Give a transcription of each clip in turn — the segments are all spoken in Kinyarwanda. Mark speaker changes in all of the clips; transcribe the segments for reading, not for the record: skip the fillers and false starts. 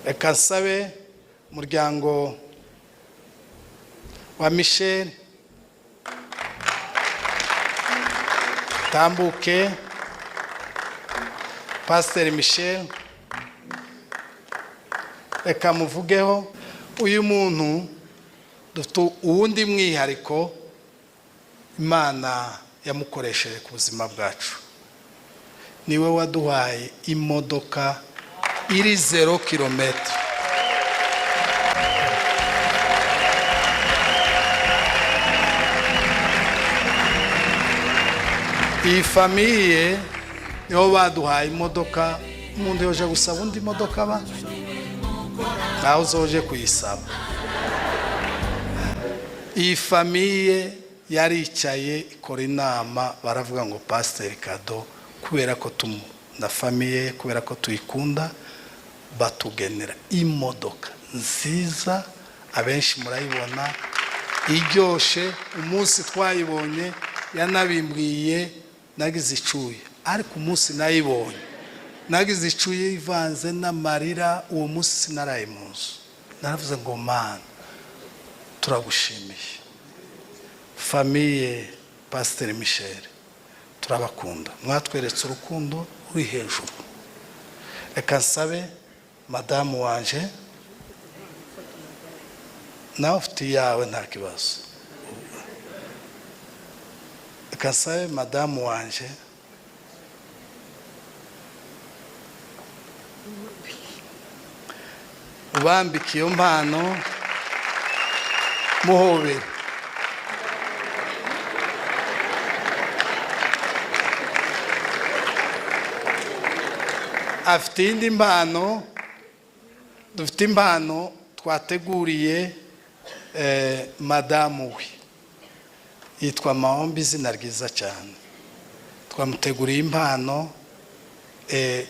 Speaker 1: Reka nsabe umuryango wa Michel tambuke. Pasiteri Michel, reka muvugeho. Uyu muntu dufite uwundi mwihariko Imana yamukoresheje ku buzima bwacu. Niwe waduhaye imodoka iri 0 kilometero. Iyi famille nibo baduhaye imodoka. Umuntu yoje gusaba undi modoka, ba nawe uzoje kuyisaba. Iyi famille yaricaye ikora inama, baravuga ngo Pasiteri Kado, kubera ko na famille, kubera ko tuyikunda, batugenera imodoka nziza, abenshi murayibona, iryoshe. Umunsi twayibonye, yanabimbwiye, nagize icuye, ariko umunsi nayibonye nagize icuye ivanze n'amarira. Uwo munsi sinaraye mu nzu, naravuze ngo: "Mana, turagushimiye." Famille Pasiteri Michel, turabakunda, mwatweretse urukundo ruri hejuru. Reka nsabe madamu wanje, nawe ufite iyawe, nta kibazo. Reka nsabe madamu wanje ubambike iyo mpano, muhobere. Afite iyindi mpano. Dufite impano twateguriye madamu we, yitwa Mahombi, izina ryiza cyane. Twamuteguriye impano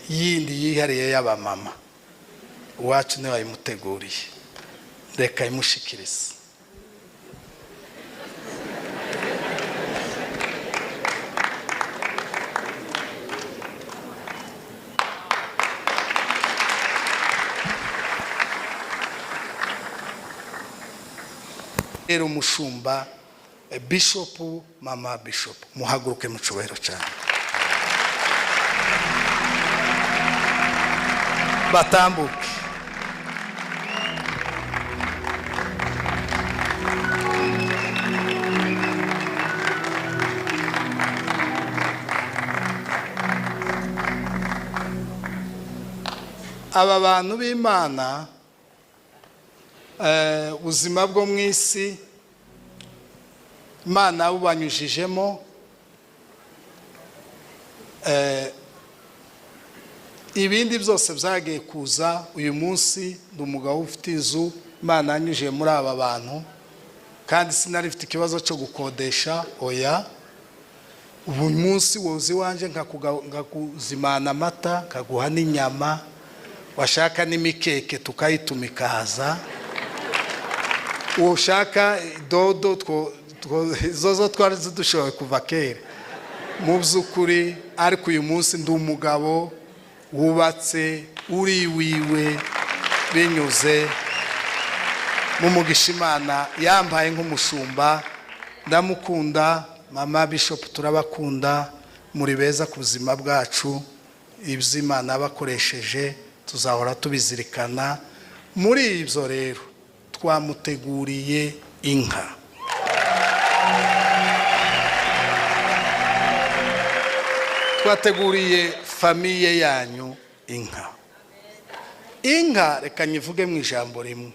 Speaker 1: yindi yihariye y'abamama. Iwacu niwe wayimuteguriye, reka imushikirize. Rero umushumba, bishopu, mama bishopu, muhaguruke mu cyubahiro cyane, batambuke. Aba bantu b'Imana, ubuzima bwo mu isi Imana bubanyujijemo, ibindi byose byagiye kuza. Uyu munsi ndi umugabo ufite inzu Imana yanyujije muri aba bantu, kandi sinari mfite ikibazo cyo gukodesha, oya. Ubu munsi woza iwanjye nkakuzimana amata, nkaguha n'inyama, washaka n'imikeke tukayituma ikaza, ushaka dodo zo zo twari zidushoboye kuva kera mu by'ukuri. Ariko uyu munsi ndi umugabo wubatse, uri iwiwe, binyuze mu mugisha Imana yambaye nk'umushumba. Ndamukunda. Mama bishop, turabakunda, muri beza ku buzima bwacu. Ibyo Imana yabakoresheje tuzahora tubizirikana. Muri ibyo rero twamuteguriye inka. Twateguriye famille yanyu inka. Inka, reka nyivuge mu ijambo rimwe,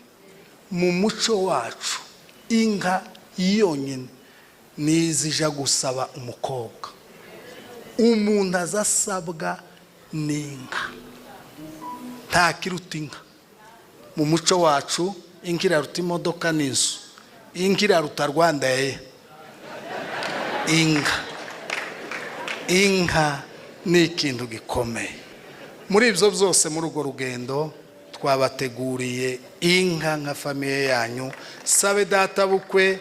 Speaker 1: mu muco wacu inka yonyine nizija gusaba umukobwa. Umuntu aza asabwa n'inka, nta kiruta inka mu muco wacu. Inka iraruta imodoka n'inzu, inka iraruta Rwanda Air. Inka, inka ni ikintu gikomeye. Muri ibyo byose, muri urwo rugendo, twabateguriye inka nka famille yanyu. Sabe data bukwe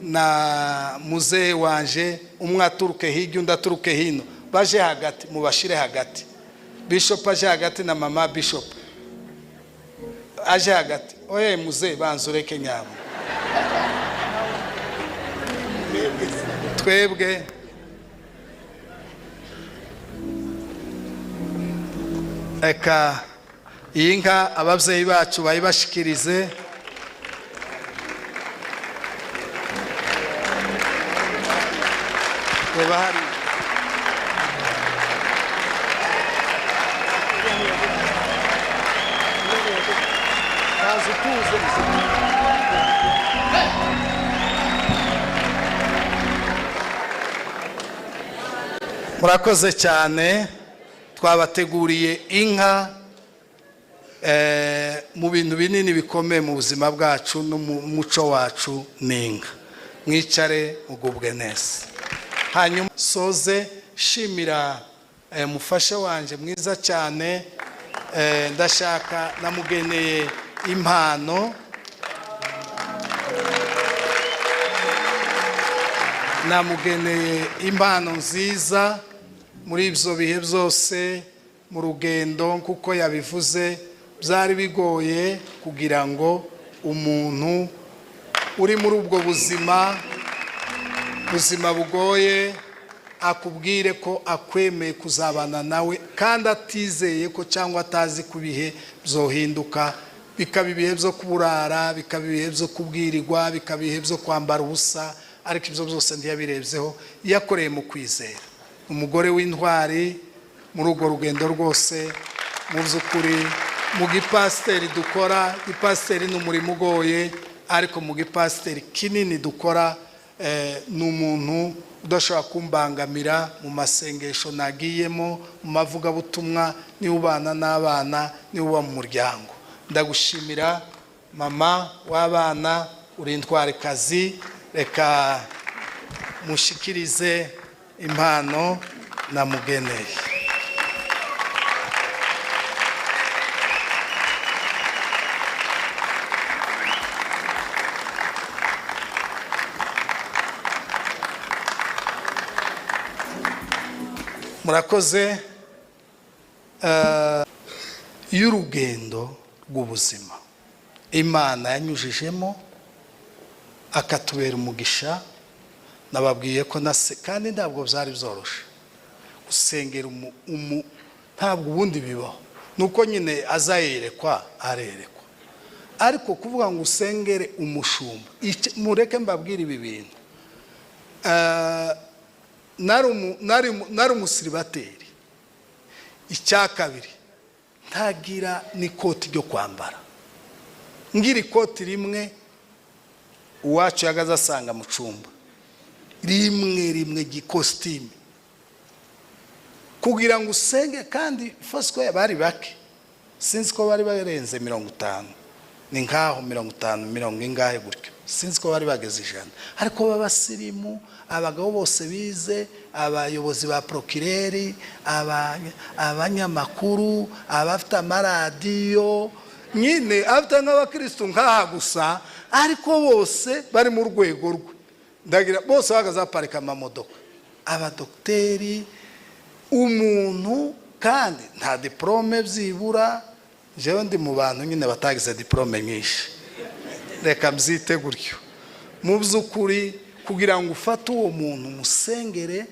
Speaker 1: na muzehe wanje, umwe aturuke hirya, undi aturuke hino, baje hagati, mubashire hagati. Bishop aje hagati na mama bishop. Aje hagati. Oye muze, banza ureke nyabo. Twebwe reka iyi nka ababyeyi bacu bayibashikirize. Reba hariya. Kaza utuze. Murakoze cyane. Twabateguriye inka mu bintu binini bikomeye mu buzima bwacu no mu muco wacu ni inka. Mwicare, mugubwe neza. Hanyuma soze shimira mufasha wanje mwiza cyane. Ndashaka namugeneye impano, namugeneye impano nziza muri ibyo bihe byose mu rugendo. Kuko yabivuze, byari bigoye kugira ngo umuntu uri muri ubwo buzima bugoye akubwire ko akwemeye kuzabana nawe, kandi atizeye ko cyangwa atazi ku bihe byohinduka, bikaba ibihe byo kuburara, bikaba ibihe byo kubwirirwa, bikaba ibihe byo kwambara ubusa. Ariko ibyo byose ntiyabirebyeho, yakoreye mu kwizera. Umugore w'intwari muri urwo rugendo rwose. Mu by'ukuri, mu gipasiteri dukora, ipasiteri ni umurimo ugoye, ariko mu gipasiteri kinini dukora, ni umuntu udashobora kumbangamira mu masengesho nagiyemo, mu mavugabutumwa, niba ubana n'abana, niba uba mu muryango. Ndagushimira, mama w'abana, uri intwarikazi. Reka mushikirize impano namugeneye. Murakoze. Y'urugendo rw'ubuzima Imana yanyujijemo akatubera umugisha. Nababwiye ko nase kandi ntabwo byari byoroshe gusengera ntabwo ubundi bibaho, nuko nyine azayerekwa, arerekwa. Ariko kuvuga ngo usengere umushumba, mureke mbabwire ibi bintu. Nari umusiribateri. Icya kabiri, ntagira n'ikoti ryo kwambara. Ngira ikoti rimwe uwacu yagaze asanga mu cyumba, rimwe rimwe ry'ikositimu, kugira ngo usenge. Kandi Foursquare bari bake, sinzi ko bari barenze 50, ni nkaho 50, mirongo ingahe gutyo, sinzi ko bari bageze 100. Ariko b'abasirimu, abagabo bose bize, abayobozi ba porokireri, abanyamakuru, abafite amaradiyo nyine, afite nk'abakirisitu nk'aha gusa, ariko bose bari mu rwego rwe. Ndagira bose bahagaze, baparika amamodoka, abadogiteri. Umuntu kandi nta diporome byibura. Njyewe ndi mu bantu nyine batagize diporome nyinshi, reka mbyite gutyo. Mu by'ukuri, kugira ngo ufate uwo muntu umusengere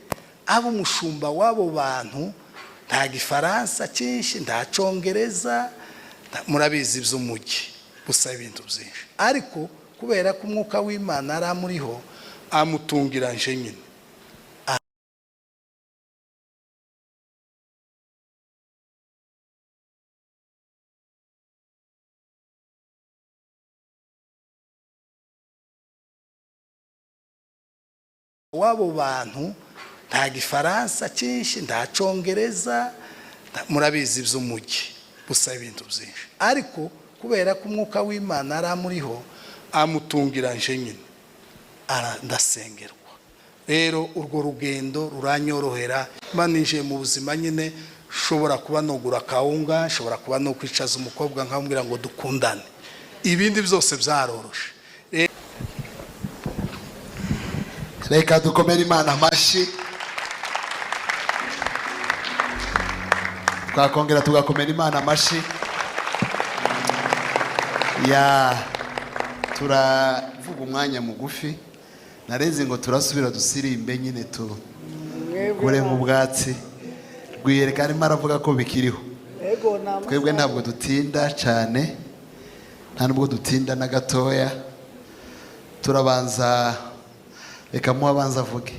Speaker 1: abe umushumba w'abo bantu, nta Gifaransa cyinshi, nta Cyongereza, murabizi iby'umujyi gusa, ibintu byinshi. Ariko kubera ko umwuka w'Imana ari amuriho, amutungira nje nyine. W'abo bantu, nta Gifaransa cyinshi, nta Cyongereza, murabizi iby'umujyi gusa, ibintu byinshi. Ariko kubera ko umwuka w'Imana ari amuriho, amutungira nje nyine, ndasengerwa. Rero urwo rugendo ruranyorohera. Mba ninjiye mu buzima nyine, nshobora kuba nugura kawunga, nshobora kuba no kwicaza umukobwa nkamubwira ngo dukundane. Ibindi byose byaroroshe.
Speaker 2: Reka dukomere Imana amashyi. Twakongera tugakomera Imana amashyi. Ya, turavuga umwanya mugufi. Narenze ngo turasubira dusirimbe nyine, tukure mu bwatsi. Rwiyereka arimo aravuga ko bikiriho. Twebwe ntabwo dutinda cyane, nta nubwo dutinda na gatoya. Turabanza, reka muhe abanza avuge.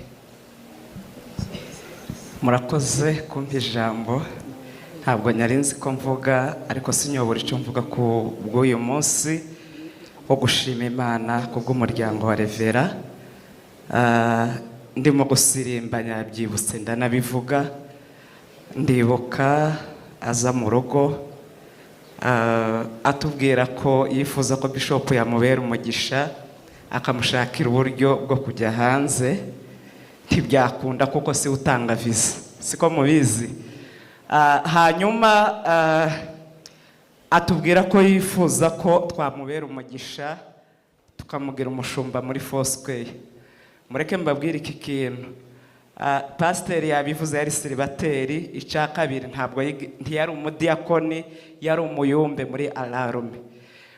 Speaker 3: Murakoze kumpa ijambo. Ntabwo nari nzi ko mvuga, ariko sinyobora icyo mvuga ku bw'uyu munsi wo gushima Imana ku bw'umuryango wa Revera. Ndimo gusirimba nyabyibutse, ndanabivuga. Ndibuka aza mu rugo, atubwira ko yifuza ko bishopu yamubera umugisha, akamushakira uburyo bwo kujya hanze. Ntibyakunda kuko si utanga visa, siko mubizi. Hanyuma atubwira ko yifuza ko twamubera umugisha, tukamugira umushumba muri Foursquare. Mureke mbabwire iki kintu. Pasiteri yabivuze, yari célibataire. Icya kabiri, ntabwo ntiyari umudiyakoni, yari umuyumbe muri Alarm.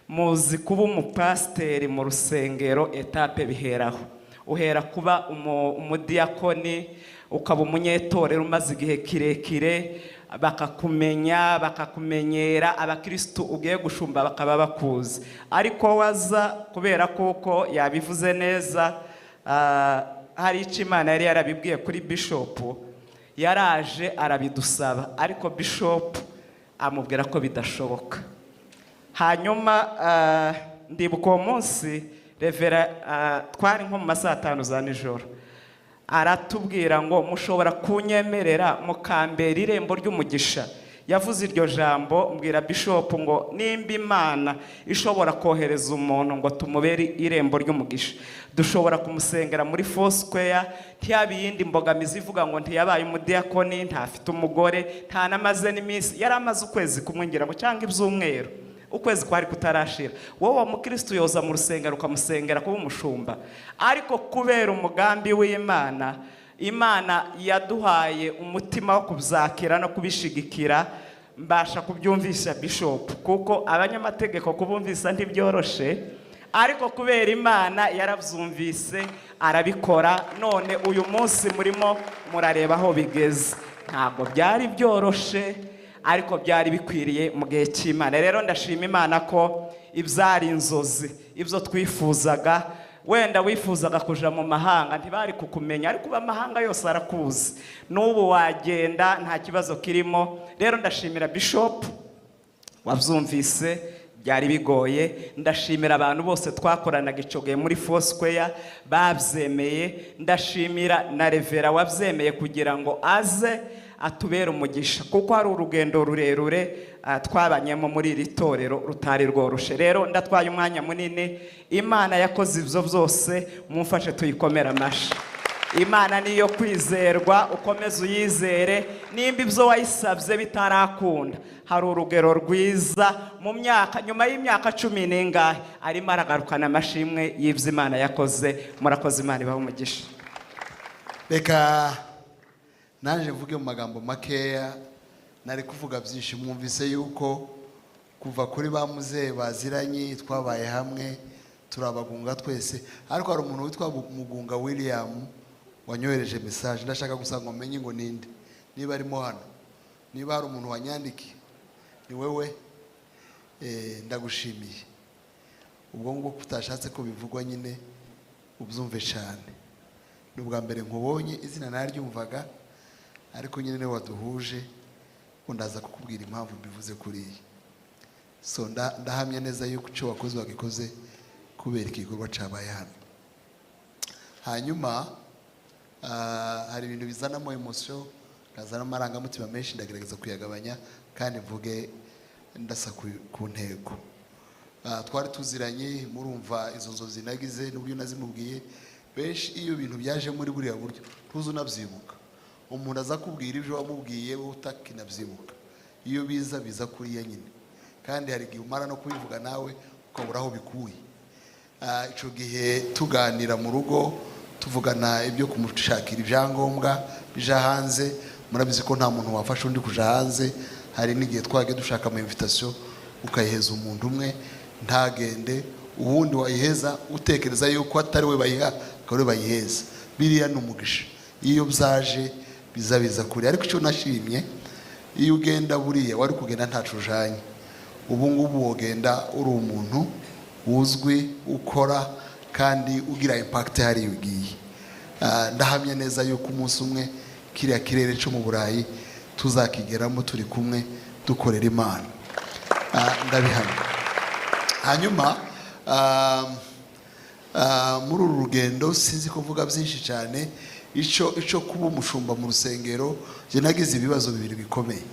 Speaker 3: Muzi kuba umupasiteri mu rusengero, étape biheraho, uhera kuba umudiyakoni, ukaba umunyetorero umaze igihe kirekire, bakakumenya, bakakumenyera, abakirisitu ugiye gushumba bakaba bakuzi. Ariko waza kubera kuko yabivuze neza, hari icyo Imana yari yarabibwiye kuri bishopu. Yaraje arabidusaba, ariko bishopu amubwira ko bidashoboka. Hanyuma ndibuka uwo munsi Revera, twari nko mu ma saa 5 za nijoro, aratubwira ngo: "Mushobora kunyemerera mukambera irembo ry'umugisha?" Yavuze iryo jambo, mbwira bishopu ngo nimba Imana ishobora kohereza umuntu ngo tumubere irembo ry'umugisha, dushobora kumusengera muri Foursquare, ntiyabe iyindi mbogamizi ivuga ngo ntiyabaye umudiyakoni, ntafite umugore, ntanamaze n'iminsi. Yari amaze ukwezi kumwe ngira ngo, cyangwa ibyumweru, ukwezi kwari kutarashira. Wowe wa mukristo yoza mu rusengero ukamusengera kuba umushumba? Ariko kubera umugambi w'Imana, Imana yaduhaye umutima wo kubyakira no kubishigikira. Mbasha kubyumvisha bishop, kuko abanyamategeko kubumvisa ntibyoroshe, ariko kubera Imana yarabyumvise, arabikora. None uyu munsi murimo murareba aho bigeze. Ntabwo byari byoroshe, ariko byari bikwiriye mu gihe cy'Imana. Rero ndashima Imana ko ibyari inzozi, ibyo twifuzaga, wenda wifuzaga kuja mu mahanga ntibari kukumenya, ariko ubu amahanga yose arakuzi, n'ubu wagenda nta kibazo kirimo. Rero ndashimira bishop wabyumvise, byari bigoye. Ndashimira abantu bose twakoranaga icyo gihe muri Foursquare babyemeye. Ndashimira na Revera wabyemeye kugira ngo aze atubere umugisha, kuko hari urugendo rurerure twabanyemo muri iri torero rutari rworoshe. Rero ndatwaye umwanya munini. Imana yakoze ibyo byose, mumfashe tuyikomere amashyi. Imana niyo kwizerwa, ukomeze uyizere. Nimba ibyo wayisabye bitarakunda, hari urugero rwiza mu myaka, nyuma y'imyaka cumi n'ingahe arimo aragarukana amashimwe y'ibyo Imana yakoze. Murakoze, Imana ibahe umugisha.
Speaker 2: Reka naje mvuge mu magambo makeya, nari kuvuga byinshi. Mwumvise yuko kuva kuri ba muzehe baziranye, twabaye hamwe, turabagunga twese. Ariko hari umuntu witwa Mugunga William wanyohereje message. Ndashaka gusa ngo menye ngo ninde, niba arimo hano, niba hari umuntu wanyandikiye, ni wewe. Ndagushimiye. Ubwo ngubwo utashatse ko bivugwa nyine, ubyumve cyane. Ni ubwa mbere nkubonye, izina naryumvaga, ariko nyine niwe waduhuje ngo ndaza kukubwira impamvu mbivuze kuriya. So ndahamya neza yuko icyo wakoze wagikoze kubera igikorwa cyabaye hano. Hanyuma hari ibintu bizanamo émotion, nkazanamo amarangamutima menshi. Ndagerageza kuyagabanya kandi mvuge ndasa ku ntego. Twari tuziranye, murumva izo nzozi nagize n'uburyo nazimubwiye. Benshi iyo ibintu byaje muri buriya buryo, ntuzi unabyibuka. Umuntu aza kubwira ibyo wamubwiye, wowe utakinabyibuka. Iyo biza, biza kuriya nyine, kandi hari igihe umara no kubivuga nawe ukabura aho bikuye. Icyo gihe tuganira mu rugo, tuvugana ibyo kumushakira ibyangombwa bija hanze. Murabizi ko nta muntu wafasha undi kuja hanze. Hari n'igihe twagiye dushaka ama invitation, ukayiheza umuntu umwe. Ntagende ubundi wayiheza utekereza yuko atari we bayiha, akaba ari we bayiheza. Biriya ni umugisha, iyo byaje biza biza kure. Ariko icyo nashimye, iyo ugenda buriya wari kugenda ntacu ujanye. Ubu ngubu wogenda uri umuntu uzwi, ukora kandi ugira impact hariya ugiye. Ndahamya neza yuko umunsi umwe kiriya kirere cyo mu Burayi tuzakigeramo turi kumwe dukorera Imana. Ndabihamya. Hanyuma muri uru rugendo sinzi kuvuga byinshi cyane. Icyo kuba umushumba mu rusengero, njye nagize ibibazo bibiri bikomeye.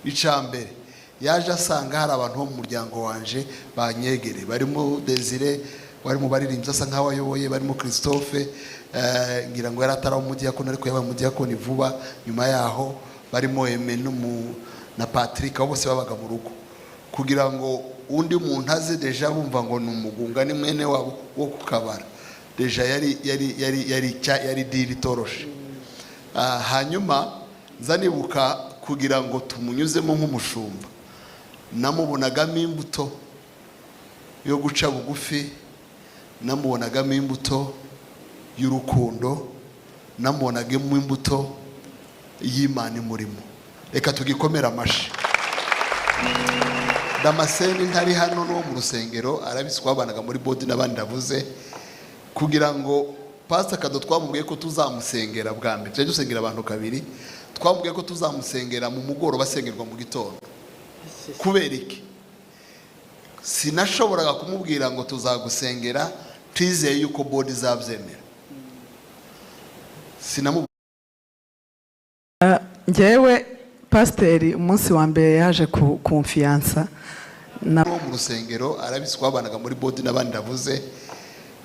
Speaker 2: Icya mbere, yaje asanga hari abantu bo mu muryango wanje banyegere, barimo Desire wari mu baririmbyi asa nkaho ayoboye, barimo Christophe, ngira ngo yari atari umudiyakoni ariko yabaye umudiyakoni vuba nyuma yaho, barimo Aime na Patrick. Abo bose babaga mu rugo. Kugira ngo undi muntu aze, déjà bumva ngo ni umugunga, ni mwene wabo wo kukabara, déjà yari deal itoroshe. Hanyuma nza nibuka kugira ngo tumunyuzemo nk'umushumba, namubonagamo imbuto yo guca bugufi, namubonagamo imbuto y'urukundo, namubonagamo imbuto y'Imana imurimo. Reka tugikomere amashi. Damascene ntari hano n'uwo mu rusengero arabizi, twabanaga muri board n'abandi ndavuze. Kugira ngo Pastor Kado, twamubwiye ko tuzamusengera bwa mbere, tujya dusengera abantu kabiri, twamubwiye ko tuzamusengera mu mugoroba asengerwa mu gitondo. Kubera iki? Sinashoboraga kumubwira ngo tuzagusengera twizeye yuko board izabyemera. Sinamubwiye.
Speaker 4: Njyewe pasiteri umunsi wa mbere yaje kumfiyansa na
Speaker 2: Uwo mu rusengero arabizi, twabanaga muri board n'abandi ndavuze.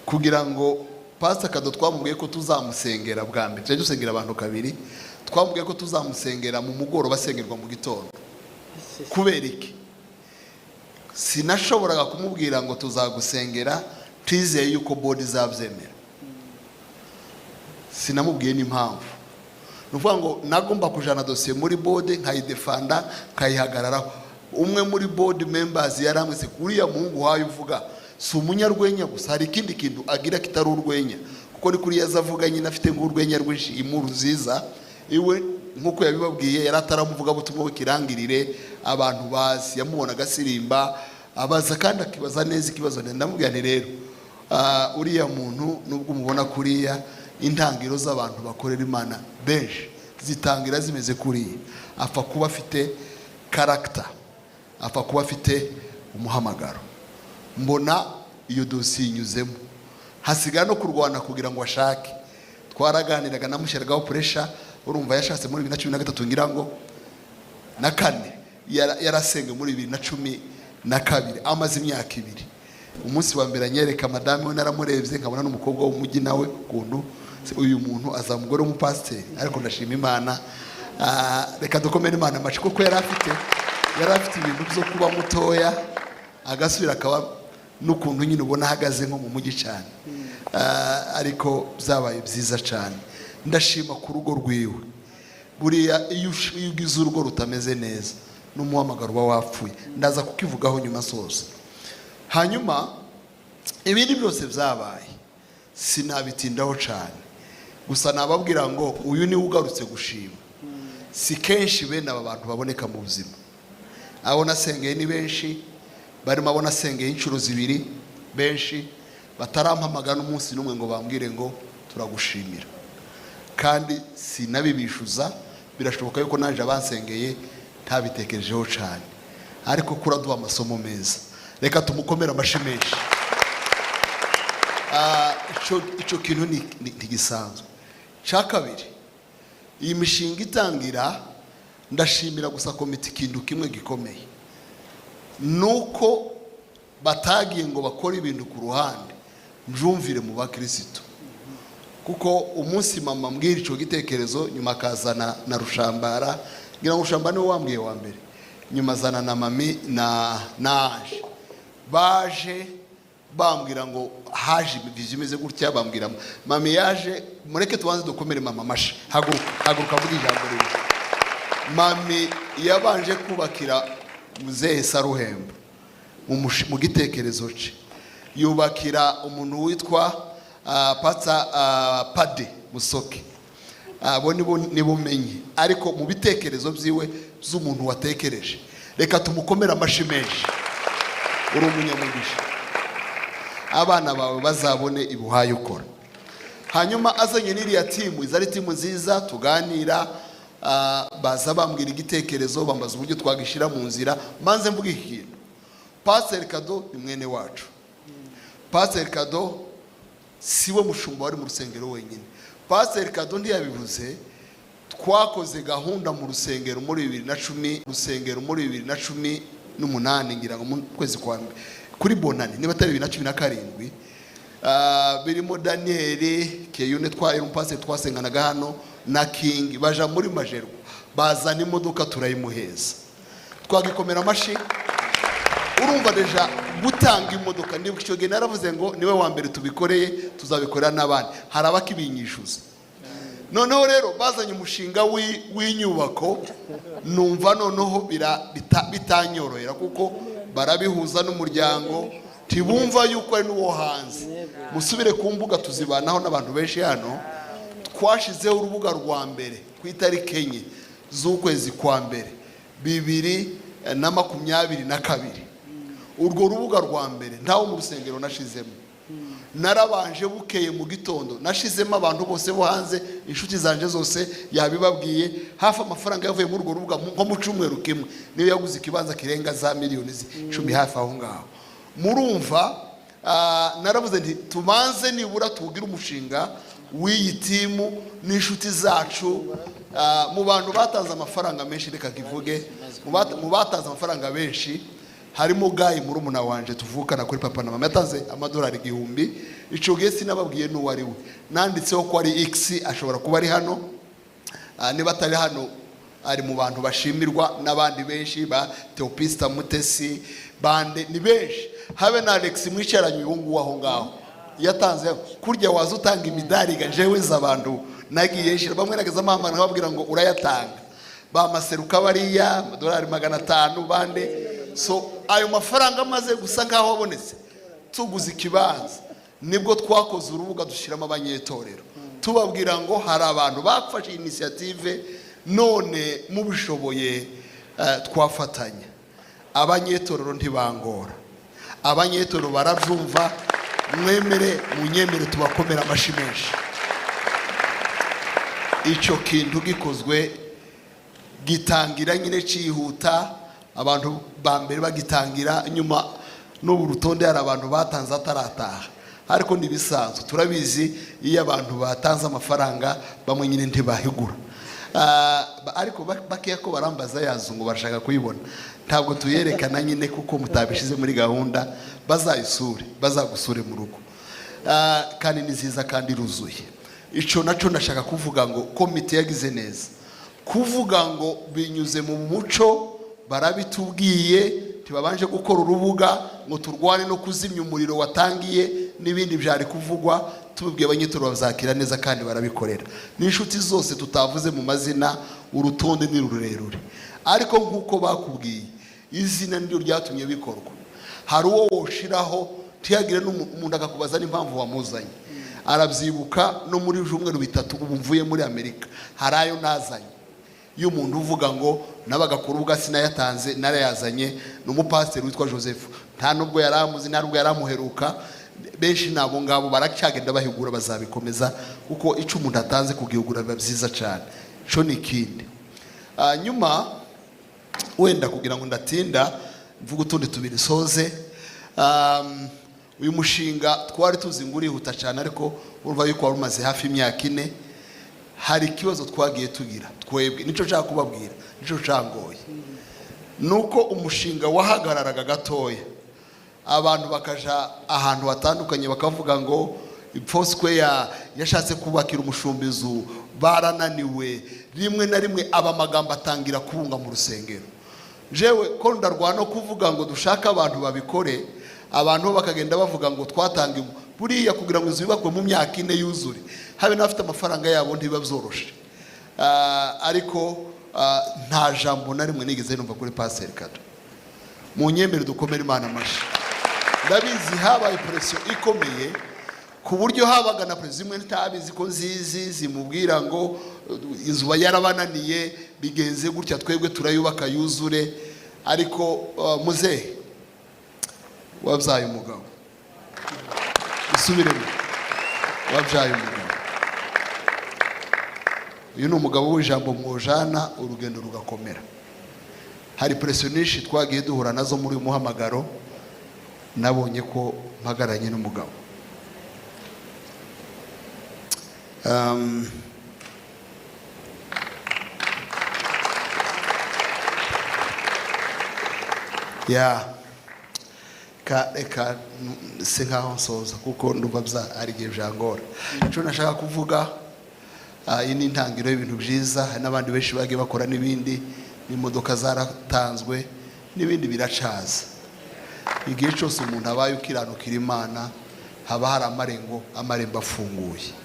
Speaker 2: Kugira ngo Pastor Kado, twamubwiye ko tuzamusengera bwa mbere, tujya dusengera abantu kabiri, twamubwiye ko tuzamusengera mu mugoroba asengerwa mu gitondo. Kubera iki? Sinashoboraga kumubwira ngo tuzagusengera twizeye yuko board izabyemera. Sinamubwiye n'impamvu. Ni ukuvuga ngo nagomba kujana dosiye muri board, nkayidefanda, nkayihagararaho. Umwe muri board members yaramwise: "Uriya muhungu wayo uvuga si umunyarwenya gusa, hari ikindi kintu agira kitari urwenya." Kuko ni kuri yaza avuga nyine afite nk'urwenya rwinshi, inkuru nziza iwe. Nk'uko yabibabwiye, yari ataramuvugabutumwa w'ikirangirire abantu bazi. Yamubonaga asirimba, abaza kandi akibaza neza ikibazo. Ndamubwira nti: "Rero uriya muntu, nubwo umubona kuriya, intangiriro z'abantu bakorera Imana benshi zitangira zimeze kuriya. Apfa kuba afite character, apfa kuba afite umuhamagaro." Mbona iyo dosiye inyuzemo, hasigara no kurwana kugira ngo ashake. Twaraganiraga, namushyiragaho pressure. Urumva yashatse muri 2013 ngira ngo na kane, yarasenge muri 2012, amaze imyaka 2. Umunsi wa mbere anyereka madame we, naramurebye nkabona n'umukobwa w'umujyi nawe, ukuntu uyu muntu azaba umugore w'umupasiteri. Ariko ndashima Imana. Reka dukomere Imana amashi, kuko yari afite ibintu byo kuba mutoya agasubira akaba n'ukuntu nyine ubona ahagaze nko mu mujyi cyane. Ariko byabaye byiza cyane. Ndashima ku rugo rwiwe. Buriya iyo ugize urugo rutameze neza, n'umuhamagaro uba wapfuye. Ndaza kukivugaho nyuma soza. Hanyuma ibindi byose byabaye sinabitindaho cyane, gusa nababwira ngo uyu niwe ugarutse gushima. Si kenshi bene aba bantu baboneka mu buzima. Abo nasengeye ni benshi, barimo abo nasengeye inshuro zibiri, benshi batarampamagara n'umunsi n'umwe ngo bambwire ngo turagushimira. Kandi sinabibishuza, birashoboka yuko naje abansengeye ntabitekerejeho cyane, ariko kuraduha amasomo meza. Reka tumukomere amashyi menshi. Ico kintu ntigisanzwe. Cya kabiri, iyi mishinga itangira, ndashimira gusa komite ikintu kimwe gikomeye, nuko batagiye ngo bakore ibintu ku ruhande, mbyumvire mu bakirisitu. Kuko umunsi mama mbwira icyo gitekerezo, nyuma akazana na Rushambara, ngira ngo Rushambara niwe wambwiye wa mbere, nyuma azana na mami na Ange, baje bambwira ngo haje vision imeze gutya. Bambwira mami yaje. Mureke tubanze dukomere mama amashi. Haguruka, haguruka, avuga ijambo rimwe. Mami yabanje kubakira muzehe Saruhemba. mu gitekerezo cye yubakira umuntu witwa Pastor Pade Musoke. Abo nibo nibumenye, ariko mu bitekerezo byiwe z'umuntu watekereje, reka tumukomere amashyi menshi. Uri umunyamugisha, abana bawe bazabone ibuhaye ukora. Hanyuma azanye n'iriya team, iza ari team nziza tuganira, baza bambwira igitekerezo, bambaza uburyo twagishyira mu nzira. Maze mvuga iki kintu: Pasiteri Kado ni mwene wacu. Pasiteri Kado si we mushumba wari mu rusengero wenyine. Pasiteri Kado ntiyabivuze, twakoze gahunda mu rusengero muri 2010, rusengero muri 2018, ngira ngo mu kwezi kwa mbere kuri Bonani, niba atari 2017. Birimo Daniyeli Keyune, twari umupasiteri twasenganaga hano na King, baja muri Majerwa bazana imodoka turayimuheza, twagikomera amashyi. Urumva déjà gutanga imodoka, niba icyo gihe naravuze ngo niwe wa mbere tubikoreye, tuzabikorera n'abandi, hari abakibinyishyuza. Noneho rero bazanye umushinga w'inyubako, numva noneho bitanyorohera kuko barabihuza n'umuryango, ntibumva yuko ari n'uwo hanze. Musubire ku mbuga, tuzibanaho n'abantu benshi hano. Twashizeho urubuga rwa mbere ku itariki 4 z'ukwezi kwa mbere 2022. Urwo rubuga rwa mbere ntawo mu rusengero nashizemo. Narabanje bukeye mu gitondo nashizemo abantu bose bo hanze, inshuti zanje zose yabibabwiye. Hafi amafaranga yavuye muri urwo rubuga nko mu cyumweru kimwe niyo yaguze ikibanza kirenga za miliyoni 10 hafi aho ngaho. Murumva, naravuze nti tubanze nibura tuwugire umushinga w'iyi team n'inshuti zacu. Mu bantu batanze amafaranga menshi, reka kivuge, mu batanze amafaranga benshi harimo Gayi, murumuna wanje tuvukana kuri papa na mama, yatanze amadolari 1000. Icyo gihe sinababwiye n'uwo ari we, nanditseho ko ari X, ashobora kuba ari hano. Niba atari hano ari mu bantu bashimirwa n'abandi benshi, ba Teopista Mutesi, bande, ni benshi, habe na Alex mwicaranye uyu nguyu aho ngaho yatanze. Kurya waza utanga imidari ga, jewe nzi abantu nagiye nshira bamwe nageze amahama nkababwira ngo urayatanga, bamaseruka bariya amadolari 500 bande. So ayo mafaranga amaze gusa nkaho abonetse, tuguze ikibanza, nibwo twakoze urubuga dushyiramo abanyetorero, tubabwira ngo hari abantu bafashe initiative, none mubishoboye twafatanya. Abanyetorero ntibangora, abanyetorero barabyumva. Mwemere munyemere tubakomere amashyi menshi. Icyo kintu gikozwe gitangira nyine cyihuta, abantu ba mbere bagitangira, nyuma n'ubu urutonde hari abantu batanze atarataha, ariko ntibisanzwe, turabizi, iyo abantu batanze amafaranga bamwe nyine ntibahigura. Ariko bakeya ko barambaza yazo ngo barashaka kuyibona, ntabwo tuyerekana nyine kuko mutabishyize muri gahunda. Bazayisure, bazagusure mu rugo. Kandi ni nziza kandi iruzuye. Icyo nacyo ndashaka kuvuga ngo komite yagize neza kuvuga ngo binyuze mu muco, barabitubwiye, ntibabanje gukora urubuga ngo turwane no kuzimya umuriro watangiye n'ibindi byari kuvugwa. Tubibwiye abanyetoro bazakira neza kandi barabikorera n'inshuti zose tutavuze mu mazina. Urutonde ni rurerure, ariko nk'uko bakubwiye, izina niryo ryatumye bikorwa. Hari uwo woshiraho ntiyagire umuntu akakubaza n'impamvu wamuzanye. Arabyibuka no muri byumweru 3 ubu mvuye muri Amerika, hari ayo nazanye y'umuntu uvuga ngo nabaga ku rubuga sinayatanze, narayazanye. Ni umupasiteri witwa Joseph, nta nubwo yari amuzi, nta nubwo yari amuheruka. Benshi nabo ngabo baracyagenda bahigura, bazabikomeza kuko icyo umuntu atanze kugihugura biba byiza cyane. Cyo ni ikindi. Nyuma wenda kugira ngo ndatinda mvuge utundi tubiri soze. Uyu mushinga twari tuzi ngo urihuta cyane, ariko urumva yuko wari umaze hafi imyaka 4. Hari ikibazo twagiye tugira twebwe, nicyo nshaka kubabwira, nicyo cyangoye, ni uko umushinga wahagararaga gatoya, abantu bakaja ahantu hatandukanye bakavuga ngo Foursquare yashatse kubakira umushumba inzu barananiwe. Rimwe na rimwe aba amagambo atangira kubunga mu rusengero. Jewe ko ndarwana no kuvuga ngo dushake abantu babikore, abantu bo bakagenda bavuga ngo twatanga buriya kugira ngo inzu yubakwe mu myaka 4 yuzure, habe n'abafite amafaranga yabo ntibiba byoroshe. Ariko nta jambo na rimwe nigeze numva kuri Pasiteri Kado. Mu nyemere dukomere Imana amashyi. Ndabizi habaye pression ikomeye, ku buryo habaga na pression zimwe ntabizi ko nzizi zimubwira ngo inzu yarabananiye, bigenze gutya, twebwe turayubaka yuzure. Ariko muzehe, wabyaye umugabo. Isubiremo, wabyaye umugabo. Uyu ni umugabo w'ijambo, mwojana urugendo rugakomera. Hari pression nyinshi twagiye duhura nazo muri uyu muhamagaro. Nabonye ko mpagararanye n'umugabo. Ya ka reka se nkaho nsoza, kuko ndumva bya ari igihe byangora. Icyo nashaka kuvuga, iyi ni intangiriro y'ibintu byiza. Hari n'abandi benshi bagiye bakora n'ibindi, n'imodoka zaratanzwe, n'ibindi biracaza. Igihe cyose umuntu abaye ukiranukira Imana, haba hari amarembo afunguye.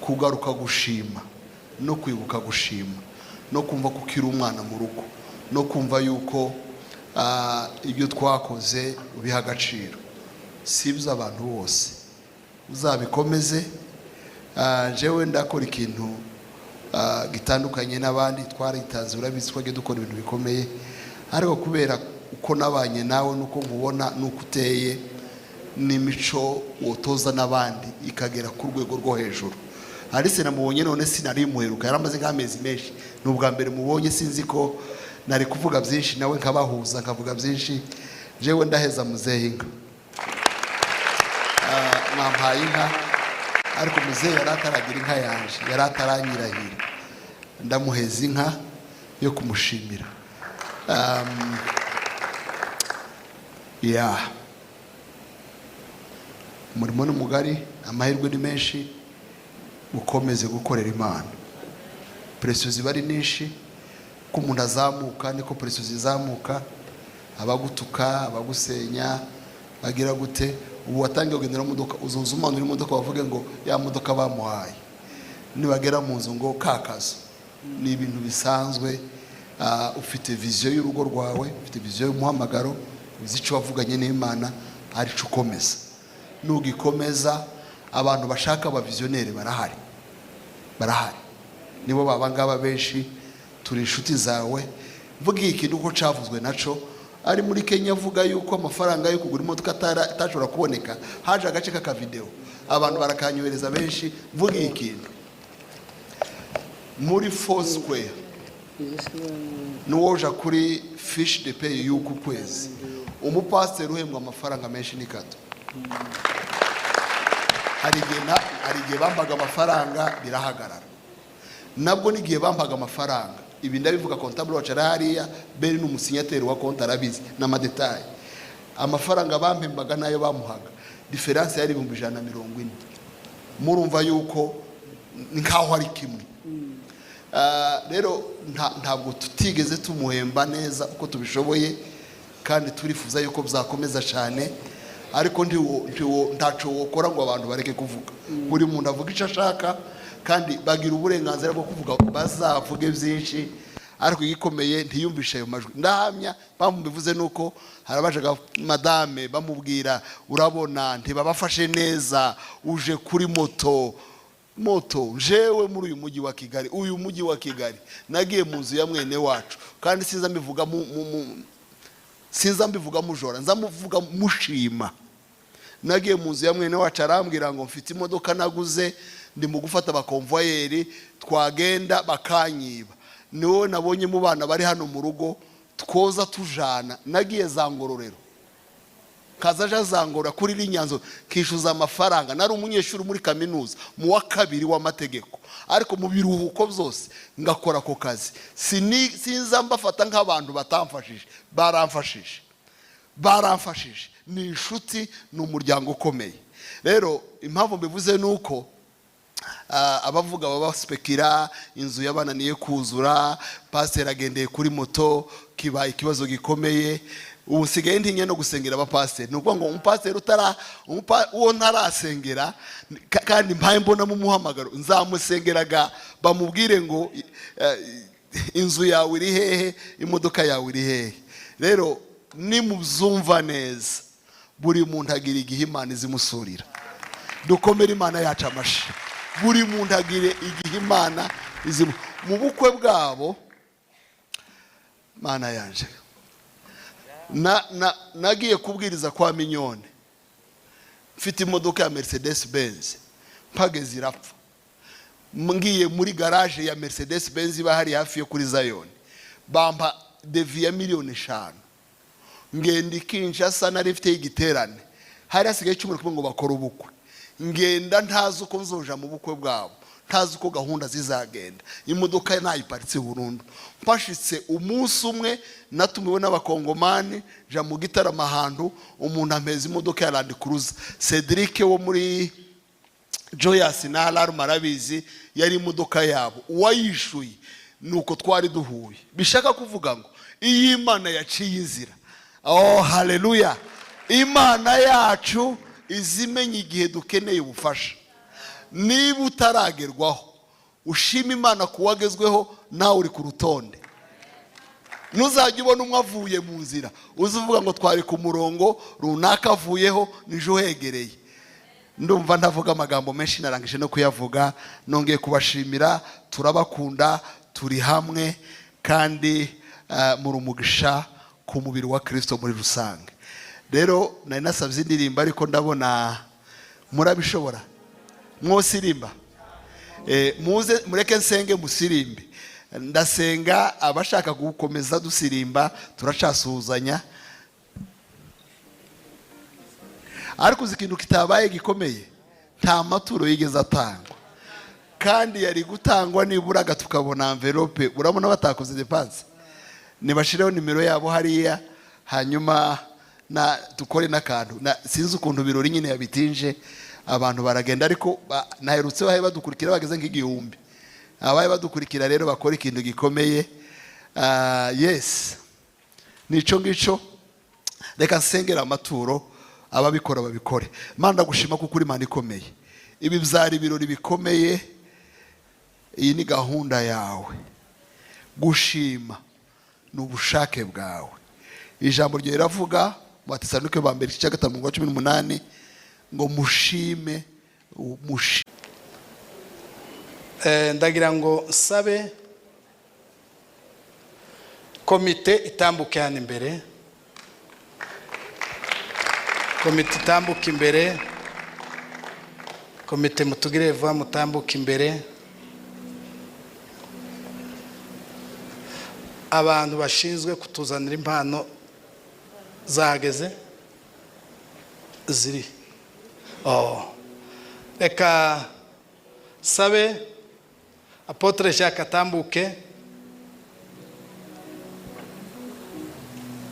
Speaker 2: Kugaruka gushima no kwibuka gushima no kumva ko ukiri umwana mu rugo no kumva yuko ibyo twakoze ubiha agaciro, si ibyo abantu bose. Uzabikomeze. Jewe ndakora ikintu gitandukanye n'abandi. Twaritanze, urabizi, twagiye dukora ibintu bikomeye, ariko kubera uko nabanye nawe n'uko nkubona n'uko uteye n'imico wotoza n'abandi ikagera ku rwego rwo hejuru. Alice namubonye none, sinari muheruka, yari amaze nk'amezi menshi, ni ubwa mbere mubonye. Sinzi ko nari kuvuga byinshi nawe nkabahuza nkavuga byinshi. Jewe ndaheza muzehe inka. Mwampaye inka, ariko muzehe yari ataragira inka yanje, yari ataranyirahira. Ndamuheza inka yo kumushimira. Ya umurimo ni mugari, amahirwe ni menshi, mukomeze gukorera Imana. Pression ziba ari nyinshi, ko umuntu azamuka niko pression zizamuka, abagutuka, abagusenya, bagira gute. Ubu watangiye kugendera mu modoka, uzuza umanura imodoka, bavuge ngo ya modoka bamuhaye, nibagera mu nzu ngo kakazo. Ni ibintu bisanzwe. Ufite vision y'urugo rwawe, ufite vision y'umuhamagaro, uzi icyo wavuganye n'Imana, arico ukomeza. Nugikomeza, abantu bashaka abavisionnaire barahari, barahari, nibo baba ngaba benshi. Turi inshuti zawe. Mvuga ikintu uko cavuzwe naco ari muri Kenya, avuga yuko amafaranga yo kugura imodoka atashobora kuboneka. Haje agace k'akavideo, abantu barakanyohereza benshi. Mvuga ikintu muri Foursquare, nuwoja kuri fiche de paie y'uku kwezi, umupasiteri uhembwa amafaranga menshi ni Kato. Hari igihe bambaga amafaranga birahagarara, nabwo n'igihe bampaga amafaranga. Ibi ndabivuga, comptable wacu ari hariya, Beri ni umusignataire wa konti, arabizi n'amadétails. Amafaranga bampembaga n'ayo bamuhaga, différence yari 140,000. Murumva yuko ni nkaho ari kimwe. Rero ntabwo tutigeze tumuhemba neza uko tubishoboye, kandi turifuza yuko byakomeza cyane, ariko ntaco wokora ngo abantu bareke kuvuga. Buri muntu avuga icyo ashaka, kandi bagira uburenganzira bwo kuvuga, bazavuge byinshi, ariko igikomeye ntiyumvishe ayo majwi. Ndahamya mpamvu mbivuze nuko hari abajaga madame bamubwira: "Urabona ntibabafashe neza, uje kuri moto." Moto, jewe muri uyu mujyi wa Kigali, uyu mujyi wa Kigali, nagiye mu nzu ya mwene wacu, kandi sinza mbivuga sinza mbivuga mujora, nza muvuga mushima. Nagiye mu nzu ya mwene wacu, arambwira ngo mfite imodoka naguze, ndi mu gufata abaconvoyeur, twagenda bakanyiba, ni wowe nabonye mu bana bari hano mu rugo twoza tujana. Nagiye za Ngororero, kaza aje azangora kuri rinyanzo, kishyuza amafaranga. Nari umunyeshuri muri kaminuza mu wa kabiri w'amategeko, ariko mu biruhuko byose ngakora ako kazi. Sinza mbafata nk'abantu batamfashije, baramfashije, baramfashije, ni inshuti, ni umuryango ukomeye. Rero impamvu mbivuze ni uko abavuga baba baspekira inzu yabananiye kuzura, pasiteri agendeye kuri moto, kibaye ikibazo gikomeye. Ubu nsigaye ntinya no gusengera abapasiteri. Ni ukuvuga ngo umupasiteri utara uwo ntarasengera kandi mpaye mbonamo umuhamagaro, nzamusengeraga bamubwire ngo inzu yawe iri hehe, imodoka yawe iri hehe? Rero Nimuzumva neza, buri muntu agira igihe Imana izimusurira. Dukomere Imana yacu amashi. Buri muntu agira igihe Imana izimu mu bukwe bwabo. Mana yanje, nagiye kubwiriza kwa Minyone, mfite imodoka ya Mercedes Benz. Mpageze irapfa. Ngiye muri garage ya Mercedes Benz iba hari hafi yo kuri Zayoni, bampa devis ya 5 miliyoni. Ngenda i Kinshasa, nari mfite igiterane, hari hasigaye icyumweru kimwe ngo bakore ubukwe. Ngenda ntazi uko nzoja mu bukwe bwabo, ntazi uko gahunda zizagenda, imodoka nayiparitse burundu. Mpashitse umunsi umwe, natumiwe n'Abakongomani, ja mu gitaramo ahantu, umuntu ampeza imodoka ya Land Cruiser. Cedric wo muri Joyous na Alarm arabizi, yari imodoka yabo, uwayishuye nuko twari duhuye. Bishaka kuvuga ngo iyo Imana yaciye inzira, oh haleluya, Imana yacu izimenya igihe dukeneye ubufasha. Niba utaragerwaho, ushima Imana ku wagezweho, nawe uri ku rutonde. Ntuzajya ubona umwe avuye mu nzira uzi uvuga ngo twari ku murongo runaka, avuyeho nije uhegereye. Ndumva ndavuga amagambo menshi, narangije no kuyavuga. Nongeye kubashimira, turabakunda, turi hamwe kandi muri umugisha ku mubiri wa Kirisito muri rusange. Rero nari nasabye indirimbo, ariko ndabona murabishobora mwosirimba. Muze mureke nsenge musirimbe. Ndasenga, abashaka gukomeza dusirimba turacasuhuzanya. Ariko uzi ikintu kitabaye gikomeye? Nta maturo yigeze atangwa, kandi yari gutangwa niburaga tukabona enveloppe. Urabona batakoze dépense. Nibashireho nimero yabo hariya, hanyuma na dukore n'akantu. Sinzi ukuntu birori nyine yabitinje, abantu baragenda, ariko naherutse bahe badukurikira bageze nk'igihumbi. Abaye badukurikira rero bakora ikintu gikomeye. Yes, nico ngico. Reka nsengera amaturo, ababikora babikore. Mana, ndagushima kuko uri Imana ikomeye. Ibi byari ibirori bikomeye, iyi ni gahunda yawe. Gushima ni ubushake bwawe. Ijambo ryawe riravuga mu Batesalonike ba mbere igice cya 5 umurongo wa 18 ngo mushime mushime.
Speaker 1: Ndagira ngo nsabe komite itambuke hano imbere. Komite itambuke imbere. Komite, mutugire vuba, mutambuke imbere. Abantu bashinzwe kutuzanira impano zahageze, ziri. Oh. Reka sabe Apôtre Jacques atambuke,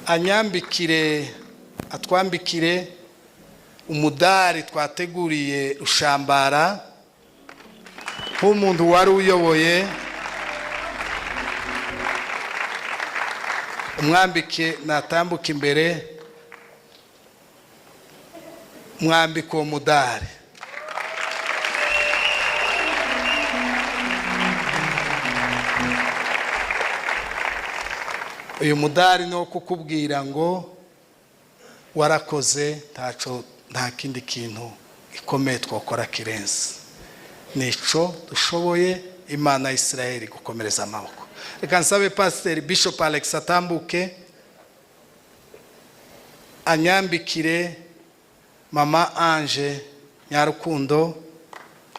Speaker 1: anyambikire, atwambikire umudari twateguriye Rushambara nk'umuntu wari uyoboye. Umwambike, natambuka imbere, mwambike uwo mudari. Uyu mudari ni uwo kukubwira ngo warakoze, ntaco, nta kindi kintu gikomeye twakora kirenze nico dushoboye. Imana ya Israel gukomereza amaboko. Reka nsabe Pasiteri Bishop Alex atambuke, anyambikire Mama Ange Nyarukundo,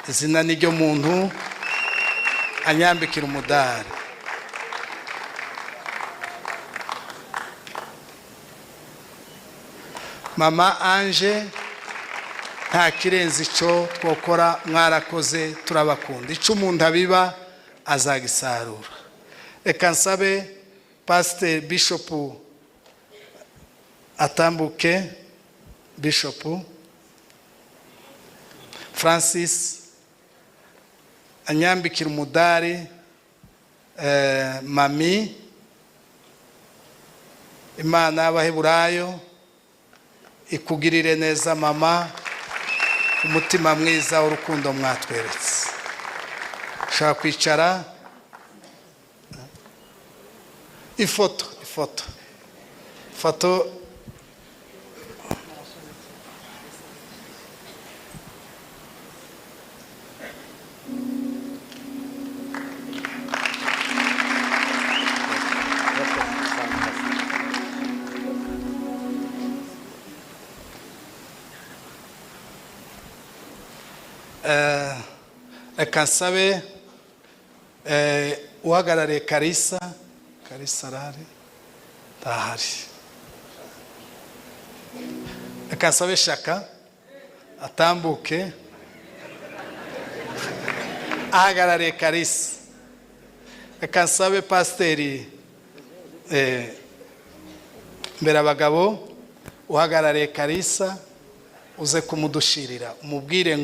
Speaker 1: izina ni ryo muntu, anyambikire umudari. Mama Ange, nta kirenze icyo twakora, mwarakoze, turabakunda. Icyo umuntu abiba azagisarura. Reka nsabe Pasiteri Bishopu atambuke, Bishopu Francis, anyambikira umudari mami. Imana y'Abaheburayo ikugirire neza mama, umutima mwiza w'urukundo mwatweretse. Ushobora kwicara. Ifoto, ifoto, Foto. Reka nsabe uhagarariye Karisa. Karisa arahari? Ntahari. Reka nsabe Shaka atambuke, ahagarariye Karisa. Reka nsabe Pasiteri mbere abagabo uhagarariye Karisa, uze kumudushirira, umubwire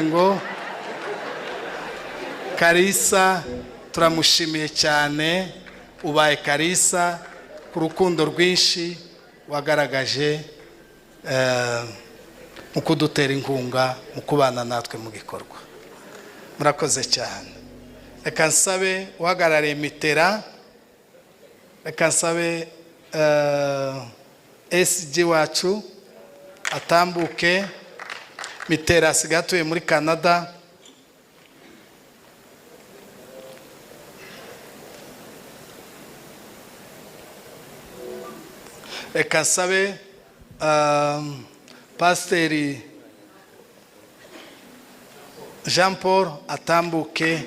Speaker 1: ngo Karisa turamushimiye cyane, ubaye Karisa ku rukundo rwinshi wagaragaje mu kudutera inkunga, mu kubana natwe mu gikorwa. Murakoze cyane. Reka nsabe uhagarariye Mitera, reka nsabe SG wacu atambuke. Mitera asigaye atuye muri Canada. Reka nsabe Pasiteri Jean Paul atambuke,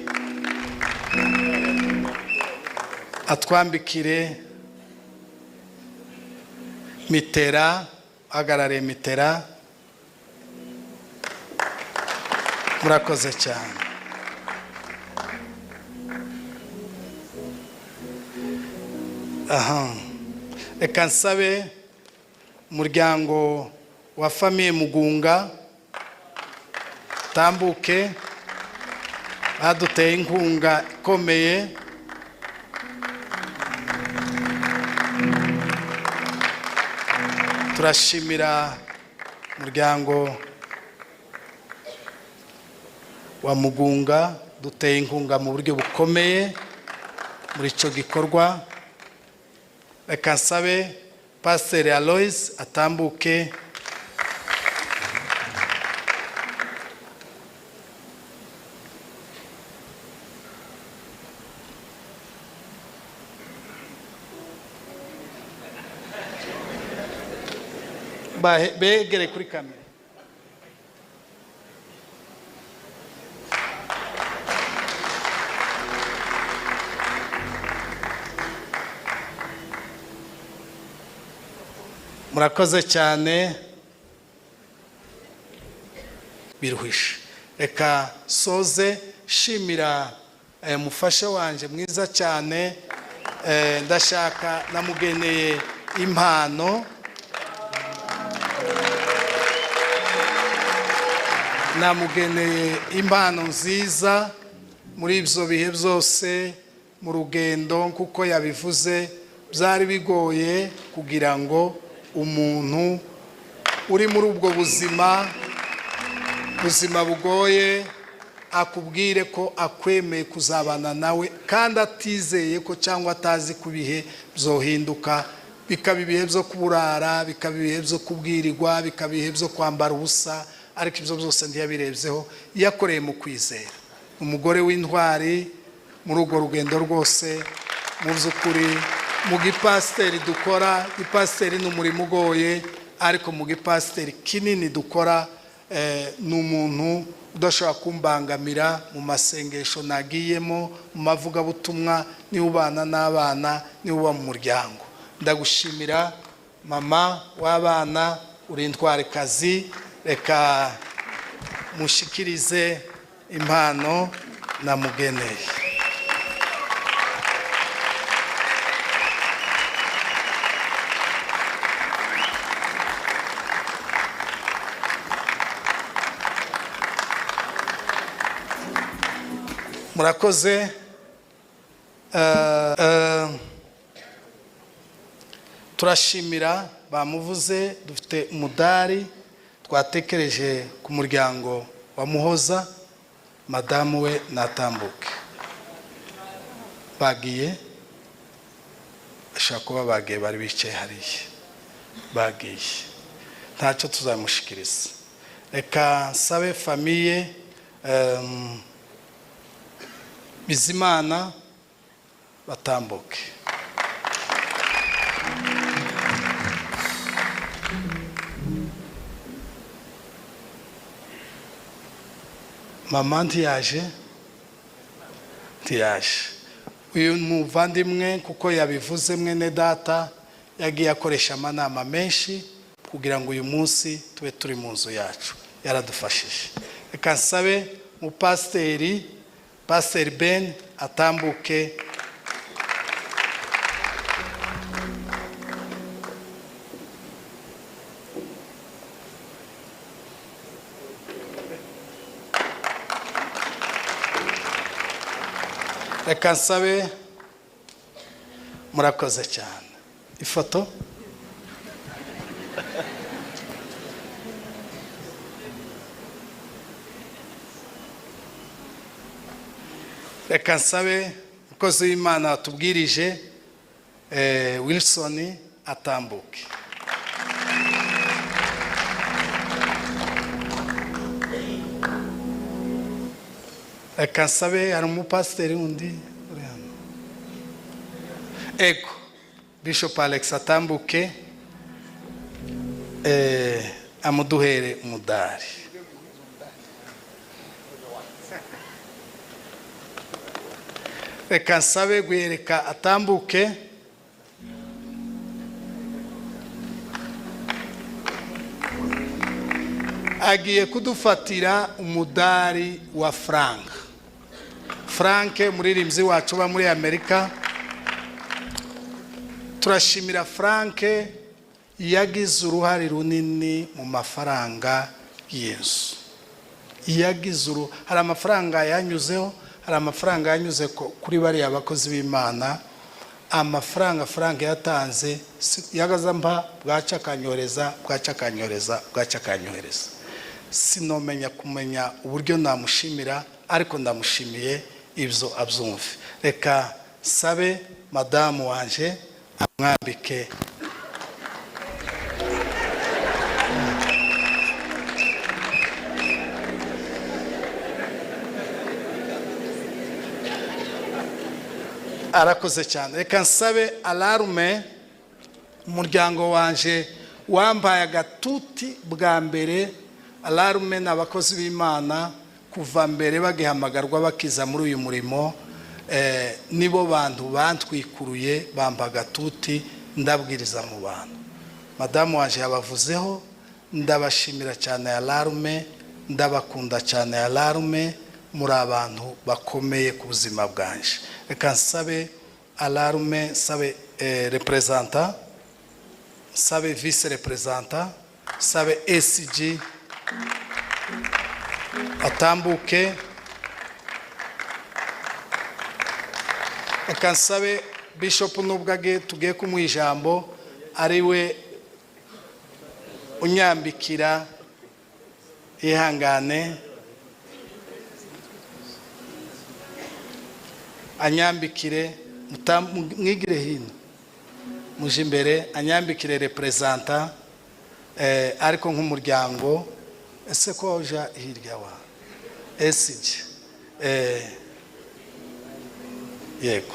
Speaker 1: atwambikire Mitera, ahagarariye Mitera. Murakoze cyane. Aha, reka nsabe umuryango wa famille Mugunga tambuke, baduteye inkunga ikomeye. Turashimira umuryango wa Mugunga, duteye inkunga mu buryo bukomeye muri icyo gikorwa. Reka nsabe Pasiteri Aloys atambuke. Begere kuri kamera. Murakoze cyane, biruhishe. Reka soze shimira mufasha wanje mwiza cyane. Ndashaka namugeneye impano, namugeneye impano nziza muri ibyo bihe byose mu rugendo, kuko yabivuze byari bigoye kugira ngo umuntu uri muri ubwo buzima bugoye akubwire ko akwemeye kuzabana nawe, kandi atizeye ko cyangwa atazi ku bihe byohinduka, bikaba ibihe byo kuburara, bikaba ibihe byo kubwirirwa, bikaba ibihe byo kwambara ubusa, ariko ibyo byose ntiyabirebyeho, yakoreye mu kwizera. Umugore w'intwari muri urwo rugendo rwose. Mu by'ukuri mu gipasiteri dukora, gipasiteri ni umurimo ugoye, ariko mu gipasiteri kinini dukora, ni umuntu udashobora kumbangamira mu masengesho nagiyemo, mu mavugabutumwa, niba ubana n'abana, niba uba mu muryango. Ndagushimira mama w'abana, uri intwarikazi. Reka mushikirize impano namugeneye. Murakoze. Turashimira bamuvuze, dufite umudari twatekereje ku muryango wa Muhoza. Madamu we natambuke. Bagiye, bashobora kuba bagiye, bari bicaye hariya, bagiye, ntacyo tuzamushikiriza. Reka nsabe famille Bizimana batambuke. Mama ntiyaje, ntiyaje. Uyu muvandimwe, kuko yabivuze, mwene data yagiye akoresha amanama menshi kugira ngo uyu munsi tube turi mu nzu yacu, yaradufashije. Reka nsabe umupasiteri, Pasiteri Ben, atambuke. Reka nsabe, murakoze cyane. Ifoto. Reka nsabe umukozi w'Imana watubwirije, Wilson, atambuke. Reka nsabe, hari umupasiteri wundi uri hano? Ego, Bishop Alex atambuke, amuduhere umudari. Reka nsabe Guhereka atambuke. Agiye kudufatira umudari wa Frank. Frank, umuririmbyi wacu uba muri Amerika. Turashimira Frank, yagize uruhare runini mu mafaranga y'inzu. Yagize hari amafaranga yanyuzeho, hari amafaranga yanyuze kuri bariya bakozi b'Imana. Amafaranga Frank yatanze, yagaza mpa bwaca akanyohereza, bwaca akanyohereza, bwaca akanyohereza. Sinomenya kumenya uburyo namushimira, ariko ndamushimiye, ibyo abyumve. Reka sabe madamu wanje amwambike. Arakoze cyane. Reka nsabe alarme, umuryango wanje wambaye agatuti bwa mbere. Alarme ni abakozi b'Imana kuva mbere bagihamagarwa bakiza muri uyu murimo, nibo bantu bantwikuruye, bamba agatuti, ndabwiriza mu bantu. Madamu wanje yabavuzeho, ndabashimira cyane alarme, ndabakunda cyane alarme, muri abantu bakomeye ku buzima bwanje. Reka nsabe alarme, nsabe représentant, nsabe vice représentant, nsabe SG atambuke. Reka nsabe Bishop, nubwo tugiye kumuha ijambo, ari we unyambikira, ihangane anyambikire, mwigire hino muje imbere, anyambikire représentant, ariko nk'umuryango. Ese ko uja hirya wa SG? Yego,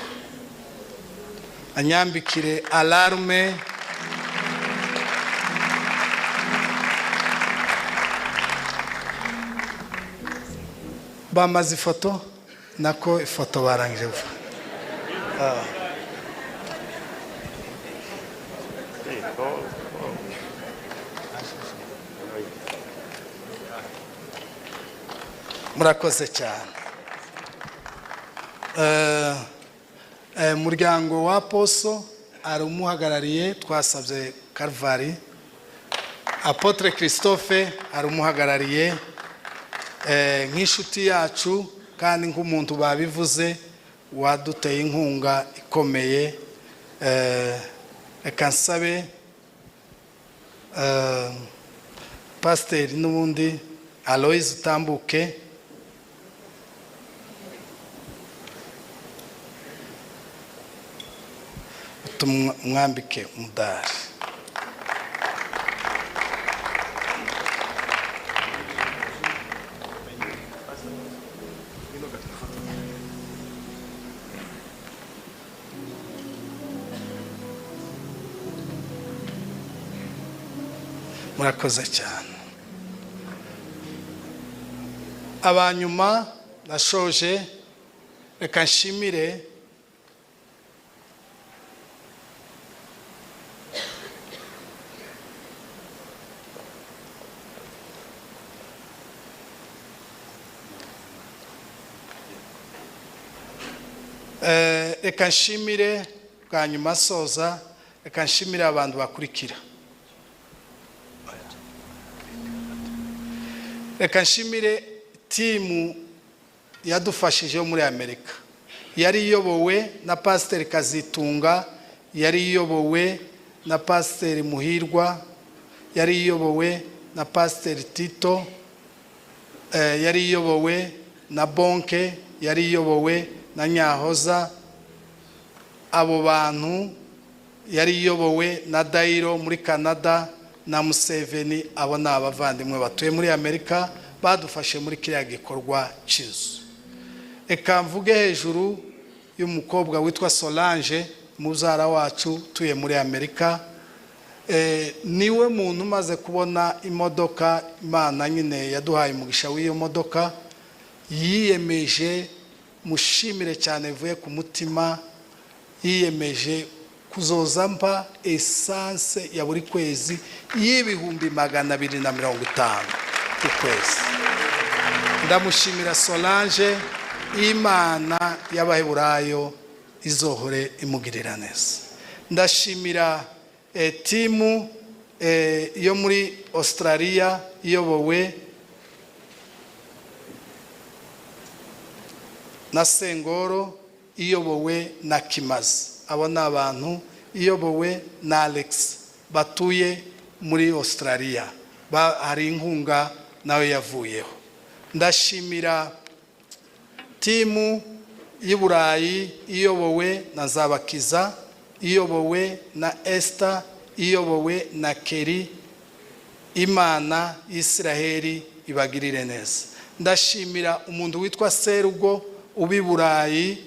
Speaker 1: anyambikire alarme. Bamaze ifoto, nako ifoto barangije gufata. Murakoze cyane. Muryango wa Apostle ari umuhagarariye, twasabye Calvary. Apôtre Christophe ari umuhagarariye, nk'inshuti yacu kandi nk'umuntu babivuze waduteye inkunga ikomeye. Reka nsabe Pasiteri n'ubundi Aloise utambuke. Tumwambike umudari. Murakoze cyane. Abanyuma nashoje, reka nshimire reka nshimire bwa nyuma soza, reka nshimire abantu bakurikira. Reka nshimire timu yadufashije yo muri Amerika, yari iyobowe na Pasiteri Kazitunga, yari iyobowe na Pasiteri Muhirwa, yari iyobowe na Pasiteri Tito, yari iyobowe na Bonke, yari iyobowe na Nyahoza. Abo bantu yari iyobowe na Dayiro muri Canada na Museveni. Abo ni abavandimwe batuye muri Amerika badufashe muri kiriya gikorwa cy'inzu. Reka mvuge hejuru y'umukobwa witwa Solange, mubyara wacu utuye muri Amerika. Niwe muntu umaze kubona imodoka. Imana nyine yaduhaye umugisha w'iyo modoka. Yiyemeje, mushimire cyane bivuye ku mutima, yiyemeje kuzoza mpa essence ya buri kwezi y'250,000 ku kwezi. Ndamushimira Solange, Imana y'Abaheburayo izohore imugirira neza. Ndashimira timu yo muri Australia iyobowe na Sengoro, iyobowe na Kimazi. Abo ni abantu iyobowe na Alex batuye muri Australia. Hari inkunga nawe yavuyeho. Ndashimira timu y'i Burayi iyobowe na Nzabakiza, iyobowe na Esther, iyobowe na Kerry. Imana y'Isiraheli ibagirire neza. Ndashimira umuntu witwa Serugo uba i Burayi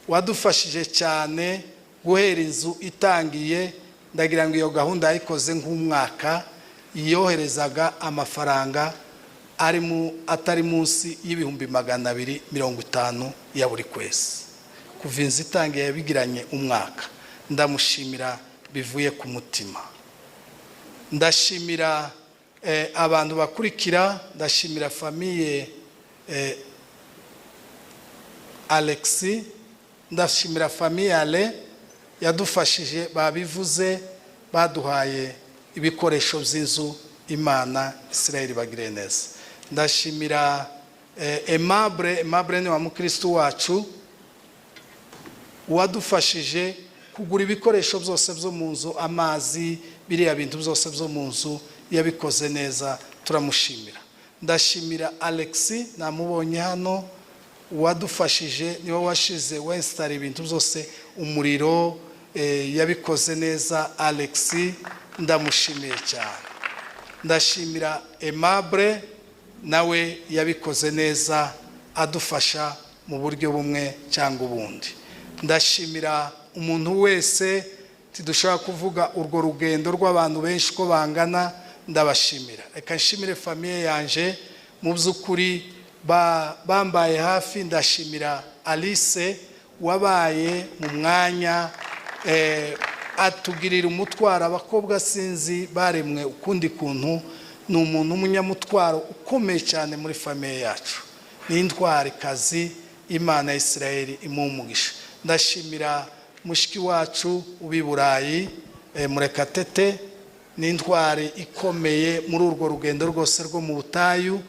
Speaker 1: wadufashije cyane guhera inzu itangiye. Ndagira ngo iyo gahunda yayikoze nk'umwaka, yoherezaga amafaranga atari munsi y'250,000 ya buri kwezi kuva inzu itangiye, yabigiranye umwaka. Ndamushimira bivuye ku mutima. Ndashimira abantu bakurikira. Ndashimira famille Alexis, ndashimira famille Ale yadufashije, babivuze, baduhaye ibikoresho by'inzu. Imana Israel bagire neza. Ndashimira Aimable. Aimable ni wa mukristo wacu wadufashije kugura ibikoresho byose byo mu nzu, amazi, biriya bintu byose byo mu nzu, yabikoze neza, turamushimira. Ndashimira Alexis, namubonye hano, wadufashije, niwe washize wensitara ibintu byose, umuriro, yabikoze neza. Alexis ndamushimiye cyane. Ndashimira Aimable, nawe yabikoze neza, adufasha mu buryo bumwe cyangwa ubundi. Ndashimira umuntu wese, tidushobora kuvuga urwo rugendo rw'abantu benshi ko bangana. Ndabashimira. Reka nshimire famille yanje, mu by'ukuri bambaye hafi. Ndashimira Alice wabaye mu mwanya, atugirira umutwaro. Abakobwa sinzi baremwe ukundi kuntu, ni umuntu w'umunyamutwaro ukomeye cyane muri famille yacu, ni intwarikazi. Imana ya Israel imuha umugisha. Ndashimira mushiki wacu uba i Burayi, Murekatete, ni intwari ikomeye muri urwo rugendo rwose rwo mu butayu,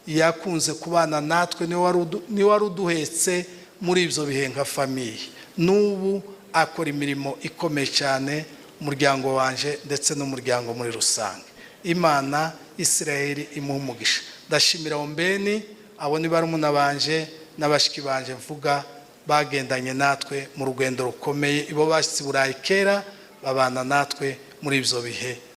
Speaker 1: yakunze kubana natwe, niwe wari uduhetse muri ibyo bihe nka famille. N'ubu akora imirimo ikomeye cyane umuryango wanje ndetse n'umuryango muri rusange. Imana Israel imuha umugisha. Ndashimira Ombeni, abo ni barumuna banje n'abashiki banje mvuga. Bagendanye natwe mu rugendo rukomeye. Ibo bashyitsi i Burayi kera, babana natwe muri ibyo bihe.